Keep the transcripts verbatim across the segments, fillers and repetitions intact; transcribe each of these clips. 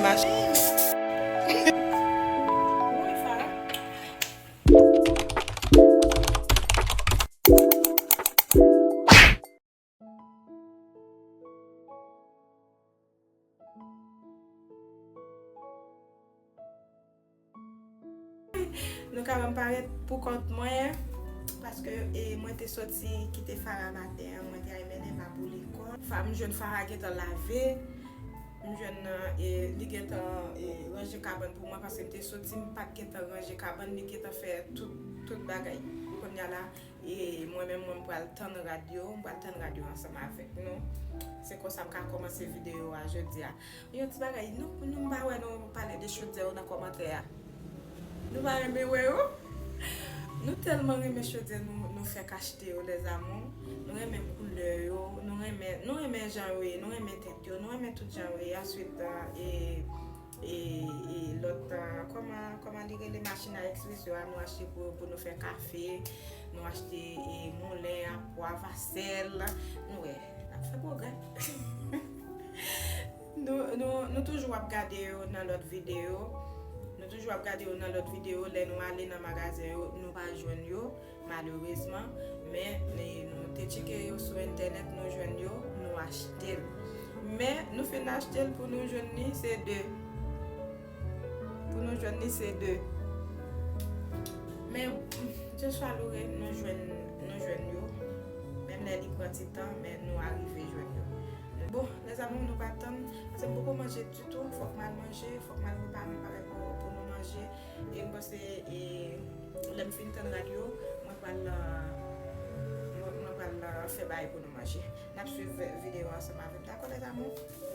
Machin. Nou ka wè m parèt pou kont mwen, paske, e, mwen te soti kite Farah maten an, mwen te al mennen m a pou lekòl. Fa-, m jwenn Farah gentan lave, m jwenn, e, li gentan, e, ranje kabann pou mwen, paske m te soti, m pa t gentan ranje kabann, li gentan fè tout, tout bagay. Kounye a la, e mwen menm, mwen, m pral tann rad yo, m pral tann rad yo ansanm avèk nou. Se konsa m ka kòmanse videyo a jodi a. Yon ti bagay, nou, nou m pa wè nou pale de chodyè yo nan kòmantè a. Nou pa renmen wè yo? Nou tèlman renmen chodyè nou, nou fèk achte yo, les amours. Nou renmen koulè yo, nou renmen, nou renmen jan yo ye, nou renmen tèt yo, nou renmen tout jan yo ye. Answit, e, e, e lòt, kòman, kòman li rele, machin a ekspresyon a, nou achte pou, pou nou fè kafe, nou achte, e, moulen a pwav a sèl, nou wè, n ap fè pwogrè. Nou, nou, nou toujou ap gade yo nan lòt videyo. Nou toujou ap gade yo nan lòt videyo. Lè nou ale nan magazen yo, nou pa jwenn yo, malerezman. Men, e, nou te tcheke yo sou entènèt, nou jwenn yo, nou achte l. Men, nou fin achte l pou nou jwenn li, se de. Pou nou jwenn li, se de. Men, Dye swa loure, nou jwenn, nou jwenn yo. Menm lè li pran ti tan, men nou arive jwenn yo. Bon, les amours, nou pa tann, paske m poko manje ditou, fòk m al manje, fòk m al prepare bagay pou, pou nou manje. E m panse, e, lè m fin tann rad yo, mwen pral, mwen, mwen pral, fè bagay pou nou manje. N ap swiv videyo ansanm avè m, dakò, les amours?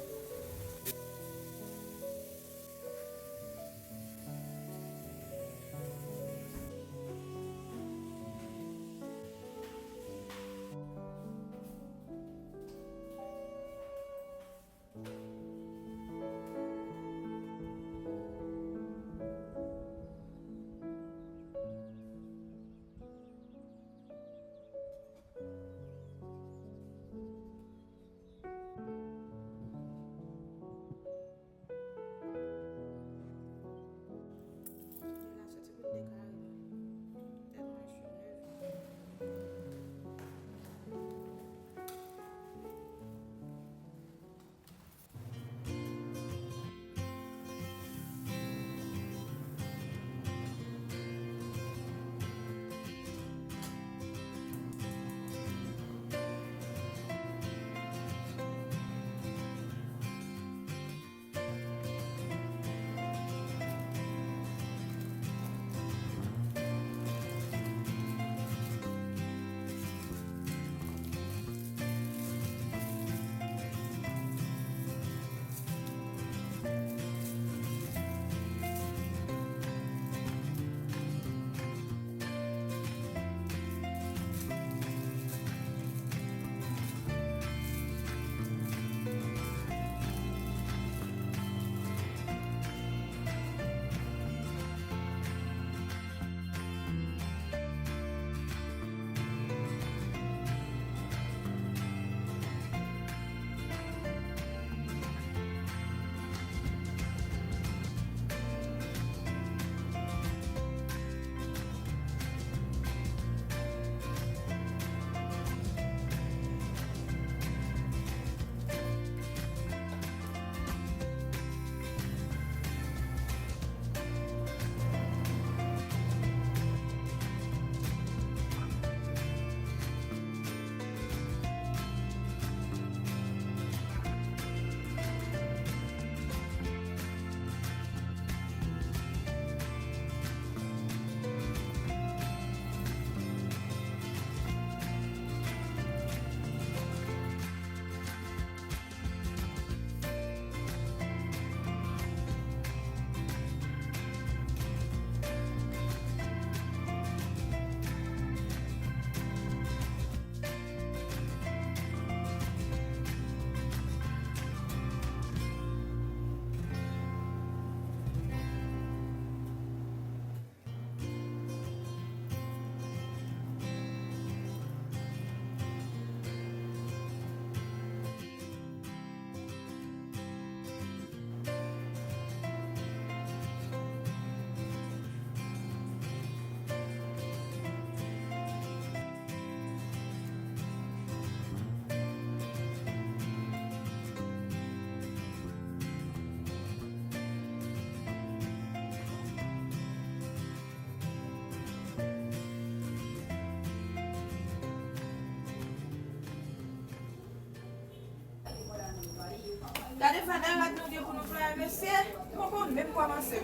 Mesye, m poko menm kòmanse.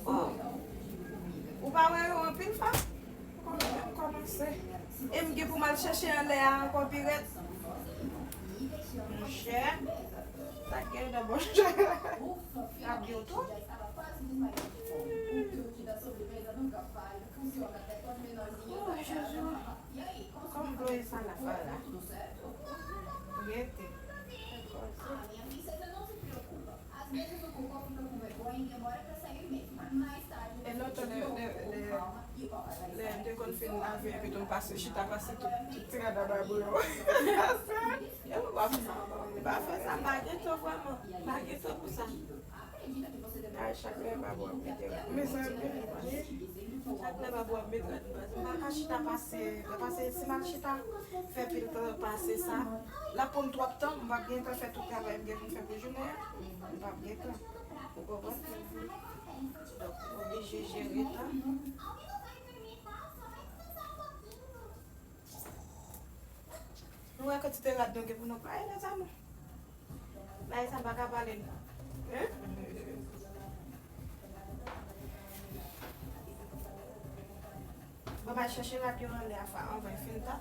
Oh. Ou pa wè yo anpil fwa? M poko menm kòmanse. E m gen pou m al chèche anlè a ankò pi rèd. Monchè, sa k gen nan bòch la. Sa byen twòp. Oh, Jezi. Kòm vloye sa n ap fè la. Rete. E lontan lè, lè, lè, lè m te konn fin lave epi tou m pase, chita pase tout, tout ti rad a babou yo. Yo pa fè sa, m pa fè sa, m pa gen tan vrèman, m pa gen tan pou sa. Ay, chak lè babou ap mete rad. Mezanmi, chak lè babou ap mete rad, m pa ka chita pase, pase, si m al chita fè pil tan pase sa, l ap pran m twòp tan, m p ap gen tan fè tout travay m gen pou m fè pou jounen an, m p ap gen tan. Ou konprann? Donk, m oblije jere tan. Nou wè kantite rad nou gen pou nou plwaye, mezanmi. Bagay sa m pa ka pale non. Hein? Bon, m al chèche rad yo anlè a fwa anvan l fin tan.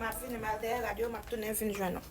M ap vini, m al dèyè rad yo, m ap tounen vin jwenn ou.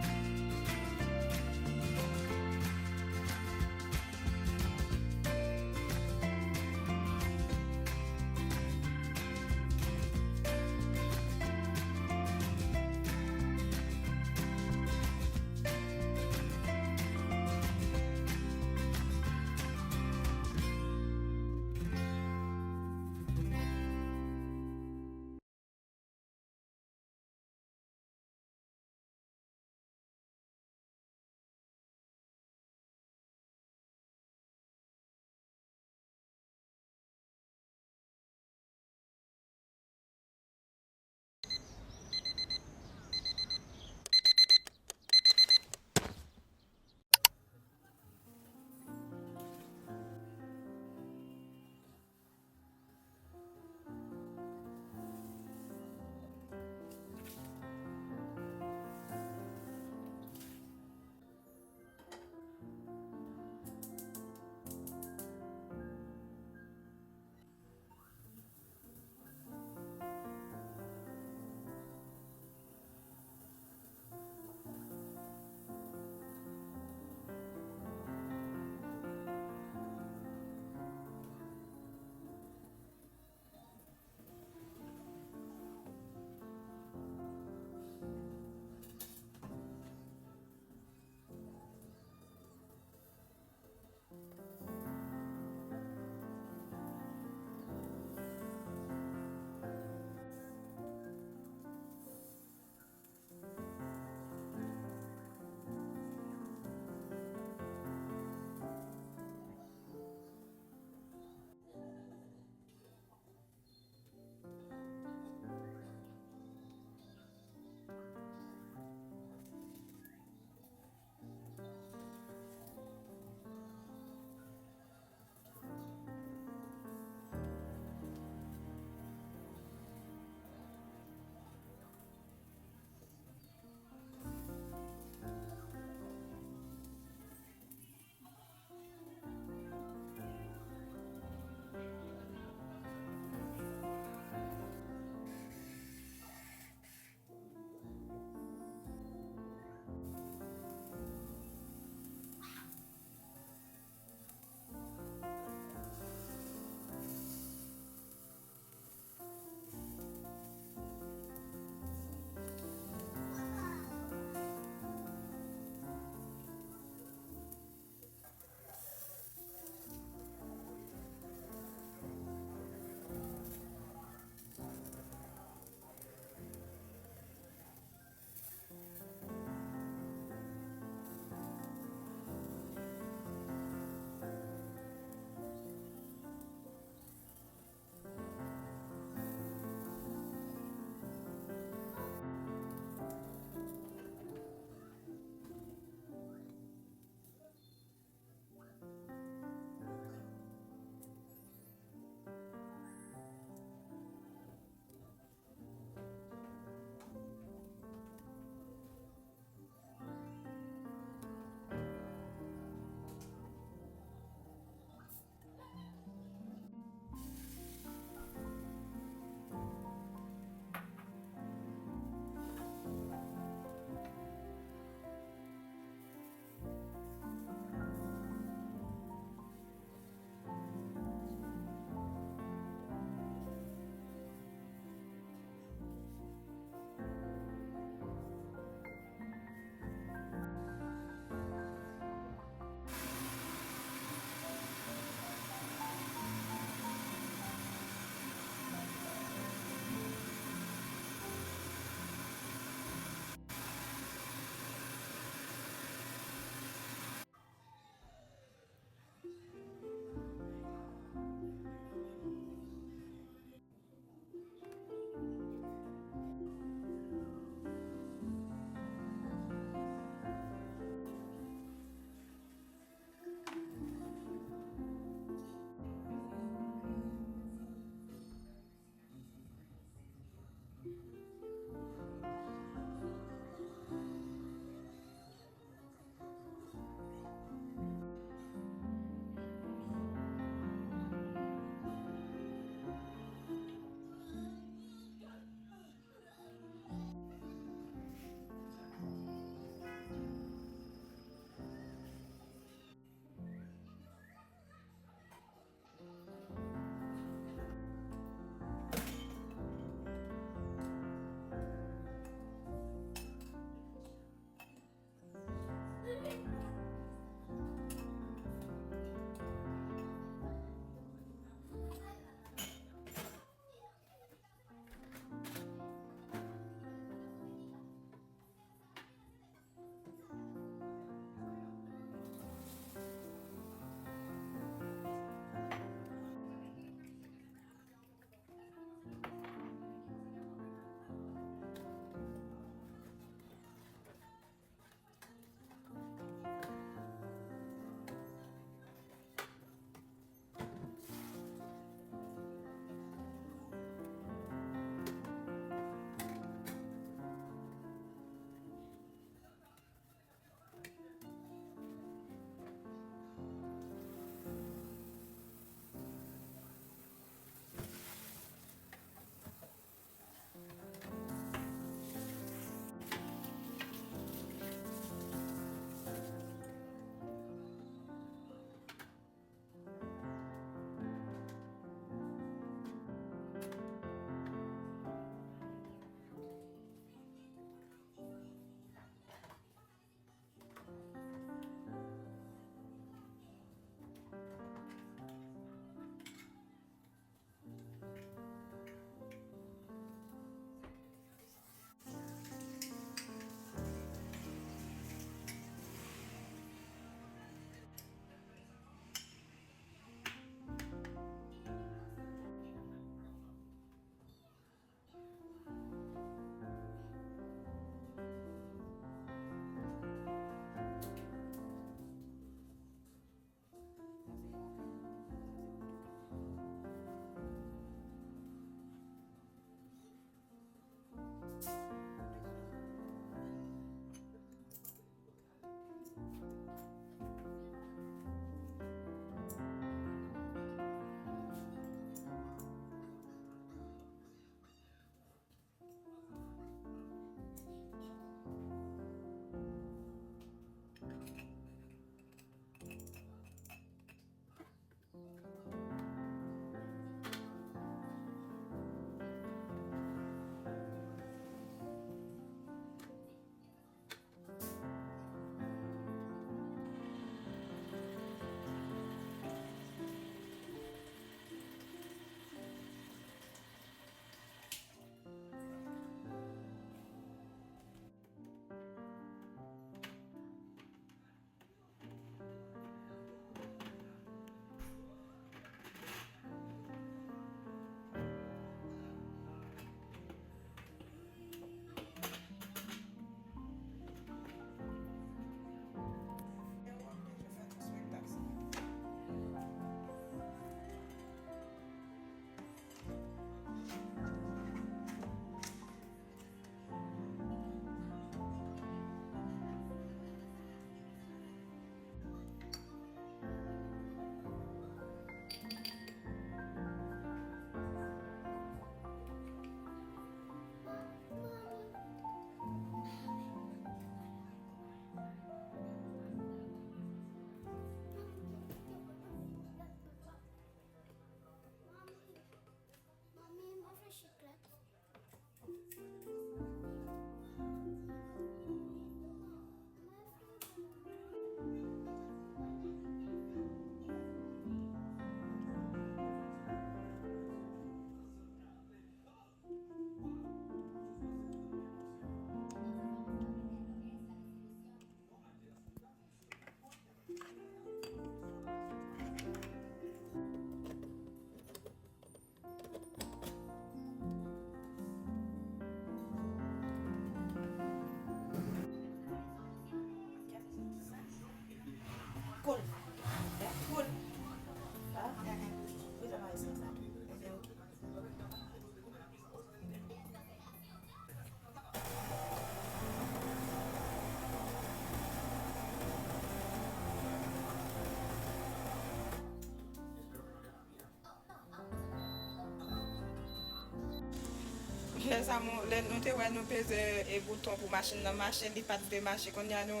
Sa, lè nou te wè nou peze e bouton pou machin nan mache, li pa t vle mache. Kounye a nou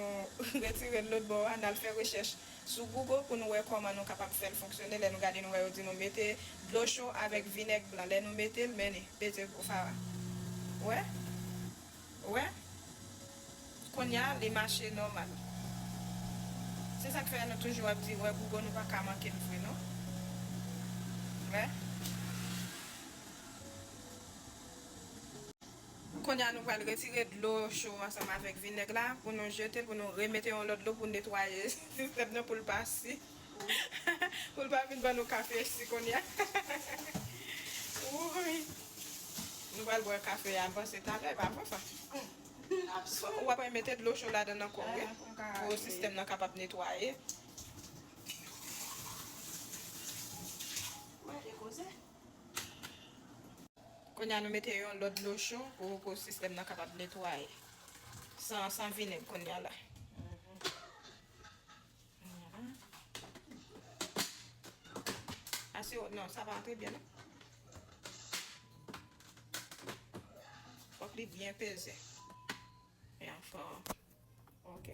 retire l lòt bò a, n al fè rechèch sou Google pou nou wè kòman nou kapab fè l fonksyone. Lè nou gade, nou wè yo di nou mete dlo cho avèk vinèg blan. Lè nou mete l, men li peze pou Farah. Wè? Wè? Kounye a, li mache nòmal. Se sa k fè nou toujou ap di, wè, Google nou pa ka manke l vre, non. Wè? Kounye a, nou pral retire dlo cho ansanm avèk vinèg la pou nou jete l, pou nou remete yon lòt dlo pou netwaye sistèm nan pou l pa si, pou l pa vin ban nou kafe si kounye a. Wouy. Nou pral bwè kafe a, m panse talè, e pa vre sa? Ou ap mete dlo cho ladan l ankò, wi. Pou sistèm nan kapab netwaye. Kounye a, nou mete yon lòt dlo cho pou, pou sistèm nan kapab netwaye. San, san vinèg kounye a la. Ase, non, sa pa antre byen, non. Fòk li byen peze. E anfan, ok.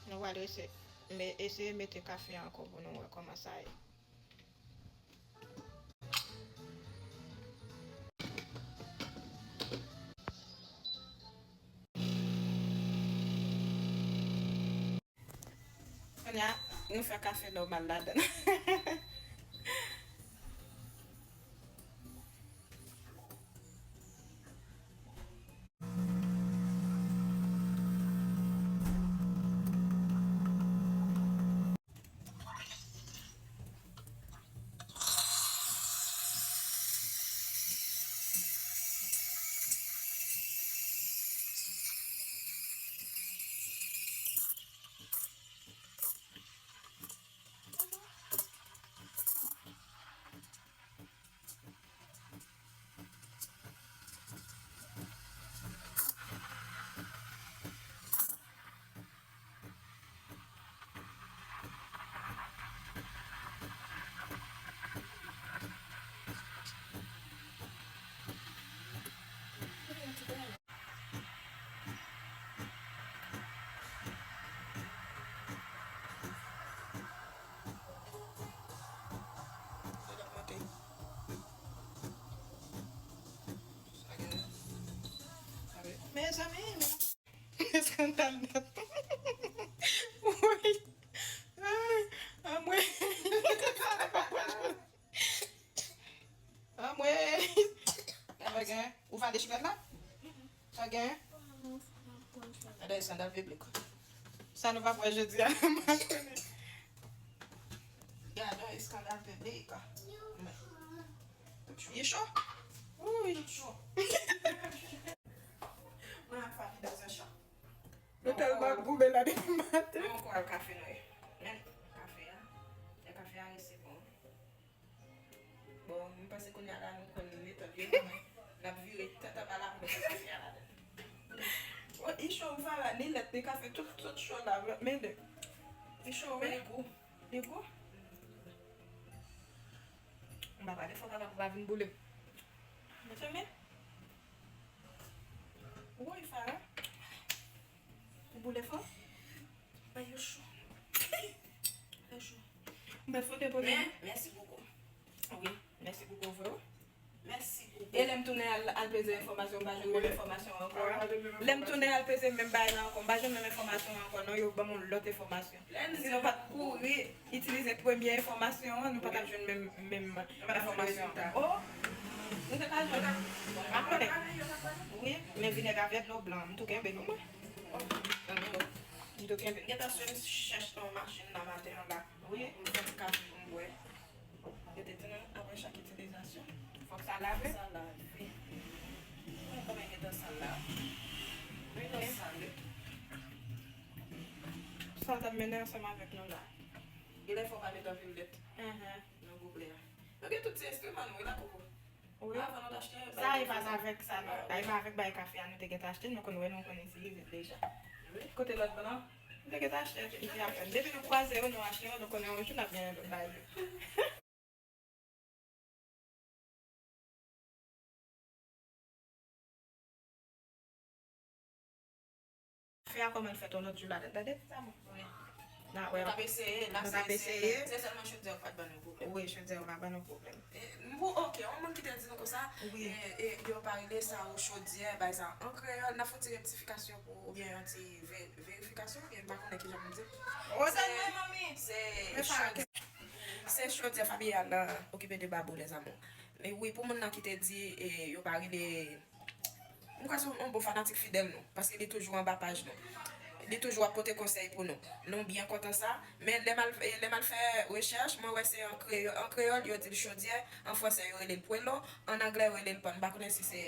Nou pral eseye mete kafe a ankò pou nou wè kòman sa ye. Kounye a, nou fè kafe nòmal ladan l. Mezanmi, men eskandal nèt. Woy. Ay, anmwey. Anmwey. Sa pa gen. Ou fade chiklet la? Sa gen? Gade eskandal piblik. Sa nou p ap wè jodi a. Gade eskandal piblik. Li cho? Wi, li cho. Mwen ak Fafi dans un champ. Nou tèlman goube la depi maten. Mwen ankò al kafe nou ye. Men kafe a. Lè kafe a resi bon. Bon, m panse kounye a la nou konn metòd yo, men n ap vire tèt anba la pou mete kafe a ladan. Bon, li cho, m fè la, ni lèt, ni kafe, tout, tout cho la, men de. Li cho, wi. Men li gou. Li gou. M pa pale fò, papa, pou pa vin boule. Mezanmi. Woy, Farah. Ou boule fò? Bay yo cho. Bay yo cho. Mwen fote poze. Men, mèsi bokou. Wi, mèsi bokou, vre. Mèsi bokou. E lè m tounen al, al peze enfòmasyon, m pa jwenn menm enfòmasyon ankò. Lè m tounen al peze menm bagay la ankò, m pa jwenn menm enfòmasyon ankò, non, yo ban m yon lòt enfòmasyon. Si nou pa t kouri itilize premye enfòmasyon an, nou pa t ap jwenn menm, menm enfòmasyon. Oh! Nou te ka jwenn. M pa konnen. Wi, men vinèg avè dlo blan, m tou kenbe, non, mwen. M tou kenbe. Gentan sou m chèche yon machin nan maten an la. Wi. M fè ti kafe pou m bwè. Yo te di nou, apre chak itilizasyon, fòk sa lave. Sa lave. Mwen kòman gentan sal la. Wi, non, sale. Sa n t ap mennen ansanm avèk nou la. Genlè fò w pa met anpil lèt nan goplè a. Nou gen tout ti enstriman nou, wi, la, Koko. Wi. Avan nou t achte, sa e pa avèk sa, non. Sa e pa avèk bay kafe a nou te gentan achte, nou konn wè, nou konn itilize l deja. Wi. Kote lòt blan, nou te gentan achte yon ti afè. Depi nou kwaze yo, nou achte yo, nou konnen yon jou n ap gen yon lòt bay yo. Fè a kòman l fèt yon lòt jou ladan, tande ti zanmi. Wi. N ap eseye, n ap eseye. Se sèlman chodyè yo pa t ban nou pwoblèm. Wi, chodyè yo pa ban nou pwoblèm. M pou, ok, yon moun ki te di nou konsa, e, e, yo pa rele sa yon chodyè, bay sa an kreyòl, n ap fè yon ti rektifikasyon pou, oubyen yon ti ve-, verifikasyon, oubyen m pa konnen ki jan pou m di. Se, se chodyè. Se chodyè Fabie Anna okipe de Babou, les amours. E wi, pou moun nan ki te di, e, yo pa rele, m kwè se yon bon fanatik fidèl nou, paske li toujou anba paj nou. Li toujou ap pote konsèy pou nou. Nou byen kontan sa. Men lè m al, e, lè m al fè rechèch, mwen wè se an kreyò-, an kreyòl, yo di l chodyè, an fransè, yo rele l pwelo, an anglè, yo rele l pan. M pa konnen si se,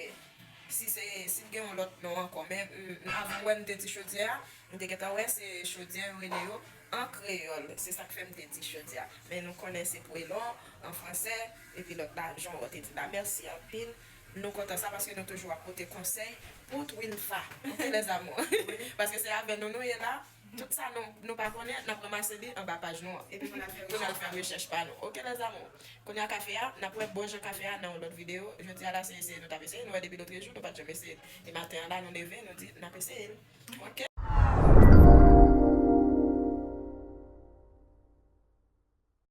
si se, si l gen yon lòt non ankò. Men, m, avan w wè m te di chodyè a, m te gentan wè se chodyè yo rele yo an kreyòl. Se sa k fè m te di chodyè a. Men nou konnen se pwelo an fransè, epi lòt la, jan w te di la. Mèsi anpil. Nou kontan sa paske nou toujou ap pote konsèy pou Twinfa. Ok, les amours. Paske se avè nou nou ye la. Tout sa nou, nou pa konnen, n ap ranmase li anba paj nou an. Epi pou n al fè rechèch pa nou. Ok, les amours. Kounye a kafe a, n ap wè bon jan kafe a nan yon lòt videyo. Jodi a la, se eseye nou t ap eseye. Nou wè depi lotrejou, nou pa t janm eseye l. E maten an la, nou leve, nou di, n ap eseye l. Ok?